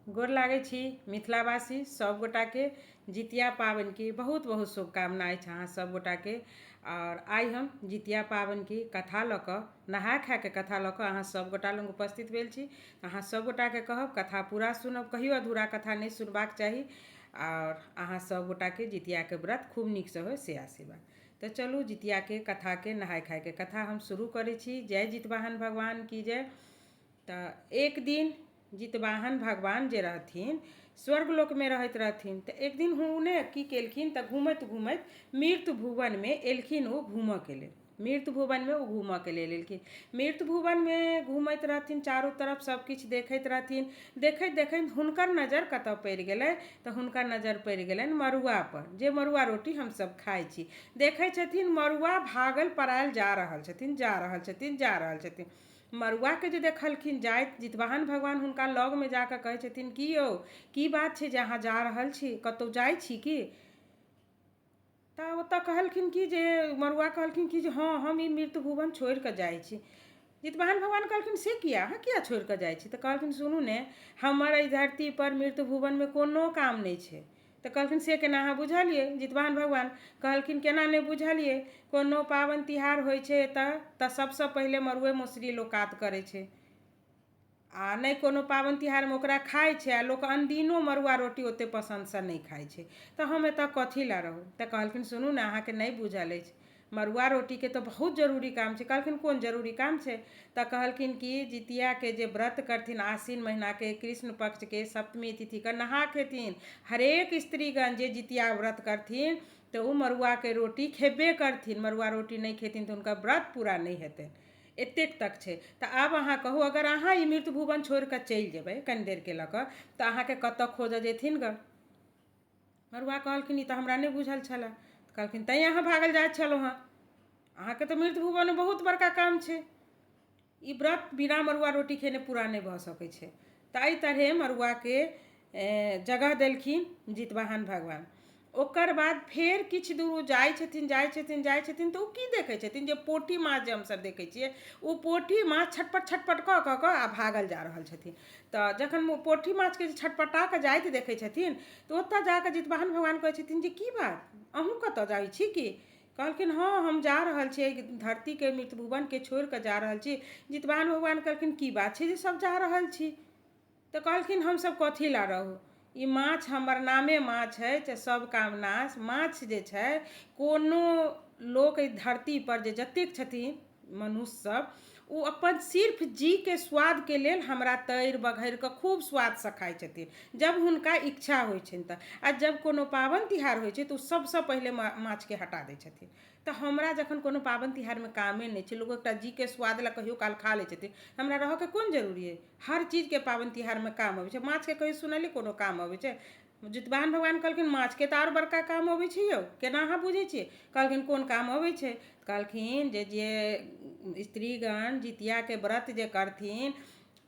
गोर लागै छी मिथिलावासी सभगोटाके। जितिया पाबनिके बहुत बहुत शुभकामना अछि अहाँ सभगोटाके। आओर आइ हम जितिया पाबनिके कथा लऽ कऽ, नहाय खायके कथा लऽ कऽ अहाँ सभगोटा लग उपस्थित भेल छी। अहाँ सभगोटाके कहब, कथा पूरा सुनब, कहियो अधूरा कथा नहि सुनबाक चाही। आओर अहाँ सभगोटाके जितियाके व्रत खूब नीकसँ होय से आशीर्वाद। तऽ चलू जितियाके कथाके, नहाय खायके कथा हम शुरू करै छी। जय जितवाहन भगवान की जय। तऽ एक दिन जितवाहन भगवान जे रहथिन, स्वर्ग लोकमे रहैत रहथिन। तऽ एक दिन हुने की केलखिन तऽ घूमैत घूमैत मृत्यु भुवनमे एलखिन ओ घूमऽके लेल। मृत्यु भुवनमे ओ घूमऽके लेल एलखिन। मृत्यु भुवनमे घूमैत रहथिन, चारू तरफ सब किछु देखैत रहथिन। देखैत देखैत हुनकर नजर कतऽ पड़ि गेलै तऽ हुनकर नजर पड़ि गेलनि मड़ुआपर, जे मड़ुआ रोटी हमसब खाइ छी। देखै छथिन मड़ुआ भागल पड़ायल जा रहल छथिन, जा रहल छथिन, जा रहल छथिन। मड़ुआके जे देखलखिन जाइत, जितवाहन भगवान हुनका लगमे जाकऽ कहै छथिन की यौ, की बात छै जे अहाँ जा रहल छी, कतहु जाइ छी की? तऽ ओतऽ कहलखिन कि जे मड़ुआ कहलखिन कि जे हँ, हम ई मृत्यु भुवन छोड़ि कऽ जाइ छी। जितवाहन भगवान कहलखिन से किया, अहाँ किया छोड़ि कऽ जाइ छी? तऽ कहलखिन सुनू ने, हमर एहि धरतीपर मृत्यु भुवनमे कोनो काम नहि छै। तऽ कहलखिन से केना अहाँ बुझलियै? जितवाहन भगवान कहलखिन केना नहि बुझलियै, कोनो पाबनि तिहार होइ छै एतऽ तऽ सभसँ पहिले मड़ुए मसुरी लोक कात करै छै, आ नहि कोनो पाबनि तिहारमे ओकरा खाइ छै, आ लोक अनदिनो मड़ुआ रोटी ओतेक पसन्दसँ नहि खाइ छै, तऽ हम एतऽ कथी लए रहू? तऽ कहलखिन सुनू ने, अहाँके नहि बुझल अछि, मड़ुआ रोटीके तऽ बहुत जरूरी काम छै। कहलखिन कोन जरूरी काम छै? तऽ कहलखिन कि जितियाके जे व्रत करथिन, आश्विन महीनाके कृष्ण पक्षके सप्तमी तिथिके नहा खेथिन। हरेक स्त्रीगण जे जितिया व्रत करथिन तऽ ओ मड़ुआके रोटी खेबे करथिन। मड़ुआ रोटी नहि खेथिन तऽ हुनकर व्रत पूरा नहि हेतनि। एतेक तक छै। तऽ आब अहाँ कहू, अगर अहाँ ई मृत्यु भुवन छोड़ि कऽ चलि जेबै कनि देरके लऽ कऽ, तऽ अहाँके कतऽ खोजऽ जेथिन गऽ? मड़ुआ कहलखिन ई तऽ हमरा नहि बुझल छलए। कहलखिन तैँ अहाँ भागल जाइत छलहुँ हेँ, अहाँके तऽ मृत्यु भुवनमे बहुत बड़का काम छै, ई व्रत बिना मड़ुआ रोटी खेने पूरा नहि भऽ सकै छै। तऽ एहि तरहे मड़ुआके जगह देलखिन जितवाहन भगवान। ओकर बाद फेर किछु दूर ओ जाइ छथिन, जाइ छथिन, जाइ छथिन, तऽ ओ की देखै छथिन जे पोठी माछ जे हमसभ देखै छियै, ओ पोठी माछ छटपट छटपट कऽ कऽ कऽ आ भागल जा रहल छथिन। तऽ जखन ओ पोठी माछके जे छटपटा कऽ जाइत देखै छथिन तऽ ओतऽ जा कऽ जितवाहन भगवान कहै छथिन जे की बात, अहूँ कतऽ जाइ छी की? कहलखिन हँ, हम जा रहल छी, एहि धरतीके मृत्यु भुवनके छोड़ि कऽ जा रहल छी। जितवाहन भगवान कहलखिन की बात छै जे सब जा रहल छी? तऽ कहलखिन हमसभ कथी लए रहू, ई माछ हमर नामे माछ अछि, सभ काम नाश। माछ जे छै, कोनो लोक एहि धरतीपर जे जतेक छथिन मनुष्यसभ, ओ अपन सिर्फ जीके स्वादके लेल हमरा तरि बघारि कऽ खूब स्वादसँ खाइ छथिन जब हुनका इच्छा होइ छनि तऽ। आ जब कोनो पाबनि तिहार होइ छै तऽ ओ सभसँ पहिले माछके हटा दै छथिन। तऽ हमरा जखन कोनो पाबनि तिहारमे कामे नहि छै, लोक एकटा जीके स्वाद लए कहियो काल खा लै छथिन, हमरा रहऽके कोन जरूरी अइ? हर चीजके पाबनि तिहारमे काम अबै छै, माछके कहियो सुनलियै कोनो काम अबै छै? जितवाहन भगवान कहलखिन माछके तऽ आओर बड़का काम अबै छै यौ, केना अहाँ बुझै छियै? कहलखिन कोन काम अबै छै? कहलखिन जे जे स्त्रीगण जितियाके व्रत जे करथिन,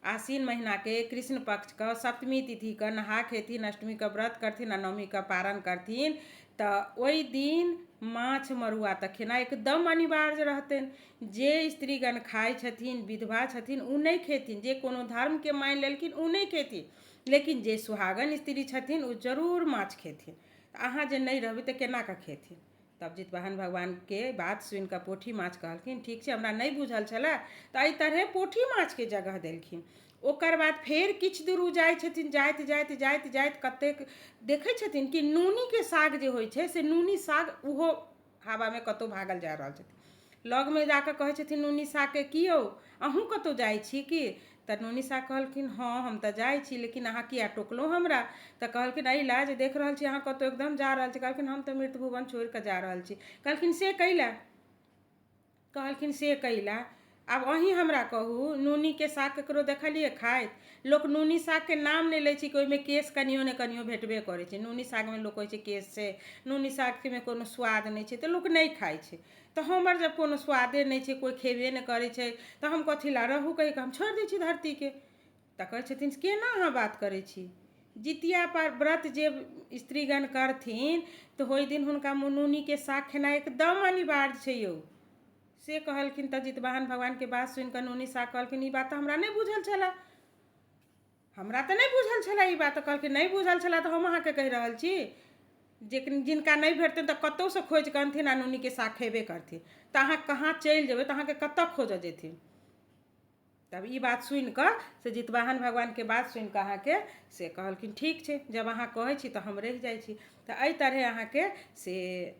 आश्विन महीनाके कृष्ण पक्षके सप्तमी तिथिके नहा खेथिन, अष्टमीके व्रत करथिन आ नवमीके पारण करथिन, तऽ ओहि दिन माछ मड़ुआ तऽ खेनाइ एकदम अनिवार्य रहतनि। जे स्त्रीगण खाइ छथिन, विधवा छथिन, ओ नहि खेथिन, जे कोनो धर्मके मानि लेलखिन ओ नहि खेथिन, लेकिन जे सुहागन स्त्री छथिन ओ जरूर माछ खेथिन। तऽ अहाँ जे नहि रहबै तऽ केना कऽ खेथिन? तब जितवाहन भगवानके बात सुनि कऽ पोठी माछ कहलखिन ठीक छै, हमरा नहि बुझल छलए। तऽ एहि तरहे पोठी माछके जगह देलखिन। ओकर बाद फेर किछु दूर ओ जाइ छथिन, जाइत जाइत जाइत जाइत कतेक देखै छथिन कि नूनीके साग जे होइ छै से नूनी साग ओहो हवामे कतहु भागल जा रहल छथिन। लगमे जा कऽ कहै छथिन नूनी सागके की यौ, अहूँ कतहु जाइ छी की? तऽ नूनी साग कहलखिन हँ, हम तऽ जाइ छी, लेकिन अहाँ किया टोकलहुँ हमरा? तऽ कहलखिन एहि लए जे देख रहल छी अहाँ कतहु एकदम जा रहल छी। कहलखिन हम तऽ मृत्यु भुवन छोड़ि कऽ जा रहल छी। कहलखिन से कैला? कहलखिन से कैला? आब अहीँ हमरा कहू, नूनीके साग ककरो देखलियै खाइत? लोक नूनी सागके नाम नहि लै छै कि ओहिमे केश कनियो ने कनियो भेटबे करै छै। नूनी सागमे लोक कहै छै केश छै, नूनी सागमे कोनो स्वाद नहि छै, तऽ लोक नहि खाइ छै। तऽ हमर जब कोनो स्वादे नहि छै, कोइ खेबे नहि करै छै, तऽ हम कथी लए रहू कहि कऽ हम छोड़ि दै छी धरतीके। तऽ कहै छथिन केना अहाँ बात करै छी? जितिया पर व्रत जे स्त्रीगण करथिन तऽ ओहि दिन हुनका नूनीके साग खेनाइ एकदम अनिवार्य छै यौ। से कहलखिन। तऽ जितवाहन भगवानके बात सुनि कऽ नूनी साग कहलखिन ई बात तऽ हमरा नहि बुझल छलए। हमरा तऽ नहि बुझल छलए ई बात। कहलखिन नहि बुझल छलए तऽ हम अहाँके कहि रहल छी जे जिनका नहि भेटतनि तऽ कतहुसँ खोजि कऽ अनथिन आ नूनीके साग खेबे करथिन। तऽ अहाँ कहाँ चलि जेबै, तऽ अहाँके कतऽ खोजऽ जेथिन? तब ई बात सुनि कऽ से जितवाहन भगवानके बात सुनि कऽ अहाँके से कहलखिन ठीक छै, जब अहाँ कहै छी तऽ हम रहि जाइ छी। तऽ एहि तरहे अहाँके से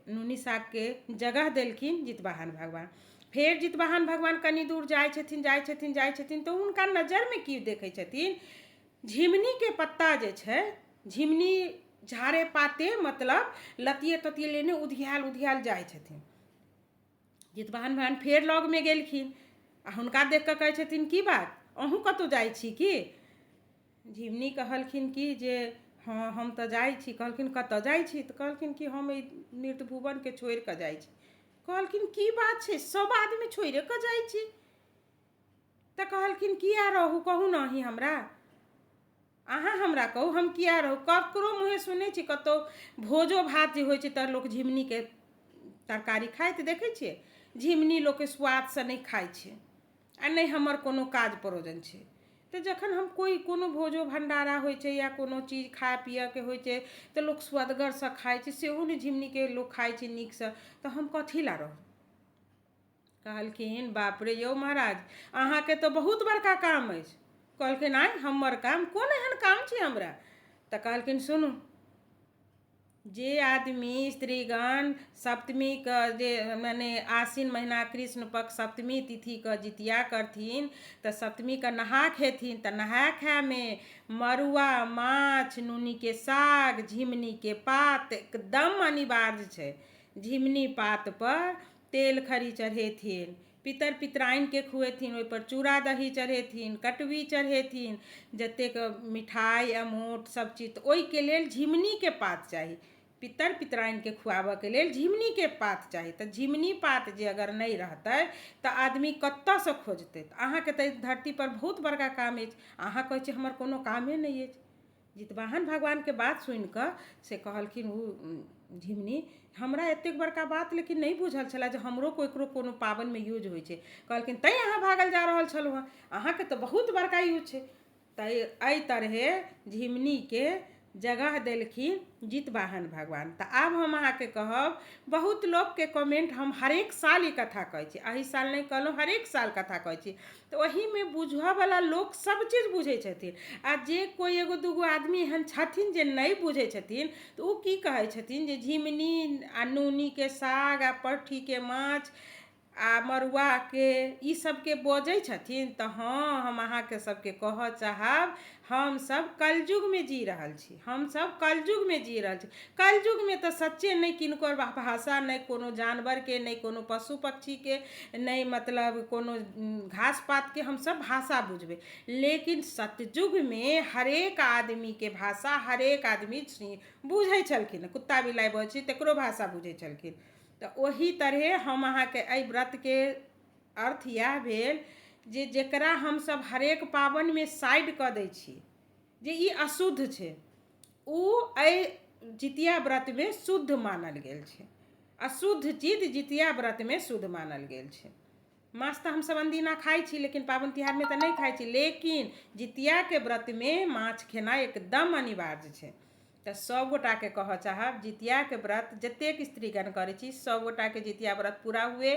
नूनी सागके जगह देलखिन जितवाहन भगवान। फेर जितवाहन भगवान कनि दूर जाइ छथिन, जाइ छथिन, जाइ छथिन, तऽ हुनका नजरमे की देखै छथिन? झिमनीके पत्ता जे छै, झिमनी झाड़े पाते, मतलब लतिये ततिये लेने उधियाल उधियाल जाइ छथिन। जितवाहन भगवान फेर लगमे गेलखिन आ हुनका देख कऽ कहै छथिन की बात, अहूँ कतहु जाइ छी की? झिमनी कहलखिन कि जे हँ, हम तऽ जाइ छी। कहलखिन कतऽ जाइ छी? तऽ कहलखिन कि हम एहि नृत्य भुवनके छोड़ि कऽ जाइ छी। कहलखिन की बात छै, सब आदमी छोड़िए कऽ जाइ छी? तऽ कहलखिन किया रहू, कहू ने अहीं हमरा, अहाँ हमरा कहू हम किया रहू? ककरो मुँहे सुनै छी, कतहु भोजो भात जे होइ छै तऽ लोक झिमनीके तरकारी खाइत देखै छियै। झिमनी लोकके स्वादसँ नहि खाइ छै आ नहि हमर कोनो काज परोजन छै। तऽ जखन हम कोइ कोनो भोजो भण्डारा होइ छै या कोनो चीज खाय पियऽके होइ छै तऽ लोक स्वदगरसँ खाइ छै, सेहो नहि झिमनीके लोक खाइ छै नीकसँ, तऽ हम कथी लए रहू? कहलखिन बाप रे यौ महाराज, अहाँके तऽ बहुत बड़का काम अछि। कहलखिन आँय, हमर काम? कोन एहन काम छै हमरा? तऽ कहलखिन सुनू, जे आदमी स्त्रीगण सप्तमीके जे मने आश्विन महिना कृष्ण पक्ष सप्तमी तिथिके जितिया करथिन तऽ सप्तमीके नहा खेथिन, तऽ नहा खायमे मड़ुआ माछ, नूनीके साग, झिमनीके पात एकदम अनिवार्य छै। झिमनी पातपर तेल खरी चढ़ेथिन, पितर पितराइनके खुएथिन, ओहिपर चूड़ा दही चढ़ेथिन, कटबी चढ़ेथिन, जतेक मिठाइ अमोट सब चीज। तऽ ओहिके लेल झिमनीके पात चाही। पितर पितराइनके खुआबऽके लेल झिमनीके पात चाही। तऽ झिमनी पात जे अगर नहि रहतै तऽ आदमी कतऽसँ खोजतै? तऽ अहाँके तऽ धरतीपर बहुत बड़का काम अछि, अहाँ कहै छी हमर कोनो कामे नहि अछि। जितवाहन भगवानके बात सुनि कऽ से कहलखिन ओ झिमनी, हमरा एतेक बड़का बात लेकिन नहि बुझल छलए जे हमरो ककरो कोनो पाबनिमे यूज होइ छै। कहलखिन तैँ अहाँ भागल जा रहल छलहुँ हेँ, अहाँके तऽ बहुत बड़का यूज छै। तऽ एहि तरहे झिमनीके जगह देलखिन जितवाहन भगवान। तऽ आब हम अहाँके कहब, बहुत लोकके कमेंट, हम हरेक साल ई कथा कहै छी, एहि साल नहि कहलहुँ, हरेक साल कथा कहै छी, तऽ ओहिमे बुझऽवला लोक सब चीज बुझै छथिन आ जे कोइ एगो दूगो आदमी एहन छथिन जे नहि बुझै छथिन तऽ ओ की कहै छथिन जे झिमनी आ नूनीके साग आ परठीके माछ आ मड़ुआके ई सबके बजै छथिन। तऽ हँ, हम अहाँके सबके कहऽ चाहब, हमसब कलयुगमे जी रहल छी, हमसब कलयुगमे जी रहल छी। कलयुगमे तऽ सच्चे नहि किनकर भाषा, नहि कोनो जानवरके, नहि कोनो पशु पक्षीके, नहि मतलब कोनो घास पातके हमसब भाषा बुझबै, लेकिन सतयुगमे हरेक आदमीके भाषा हरेक आदमी बुझै छलखिन। कुत्ता बिलाइ बजै छै तकरो भाषा बुझै छलखिन। तऽ ओही तरहे हम अहाँके एहि व्रतके अर्थ इएह भेल जे जकरा हमसब हरेक पाबनिमे साइड कऽ दै छी जे ई अशुद्ध छै, ओ एहि जितिया व्रतमे शुद्ध मानल गेल छै। अशुद्ध चीज जितिया व्रतमे शुद्ध मानल गेल छै। माछ तऽ हमसब अनदिना खाइ छी, लेकिन पाबनि तिहारमे तऽ नहि खाइ छी, लेकिन जितियाके व्रतमे माछ खेनाइ एकदम अनिवार्य छै। तऽ सभगोटाके कहऽ चाहब, जितियाके व्रत जतेक स्त्रीगण करै छी, सभगोटाके जितिया व्रत पूरा हुए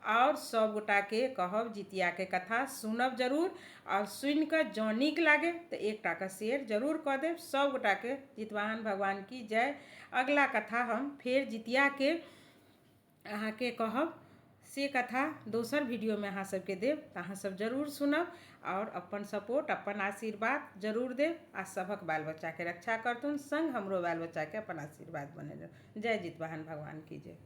आओर सभगोटाके कहब जितियाके कथा सुनब जरूर आओर सुनिकऽ जँ नीक लागै तऽ एकटाके शेयर जरूर कऽ देब। सभगोटाके जितवाहन भगवान की जय। अगिला कथा हम फेर जितियाके अहाँके कहब, से कथा दोसर वीडियोमे अहाँ सबके देब, तऽ अहाँ सब जरूर सुनब आओर अपन सपोर्ट अपन आशीर्वाद जरूर देब आ सभक बाल बच्चाके रक्षा करथुन, संग हमरो बाल बच्चाके अपन आशीर्वाद बनेने। जय जितवाहन भगवान की जय।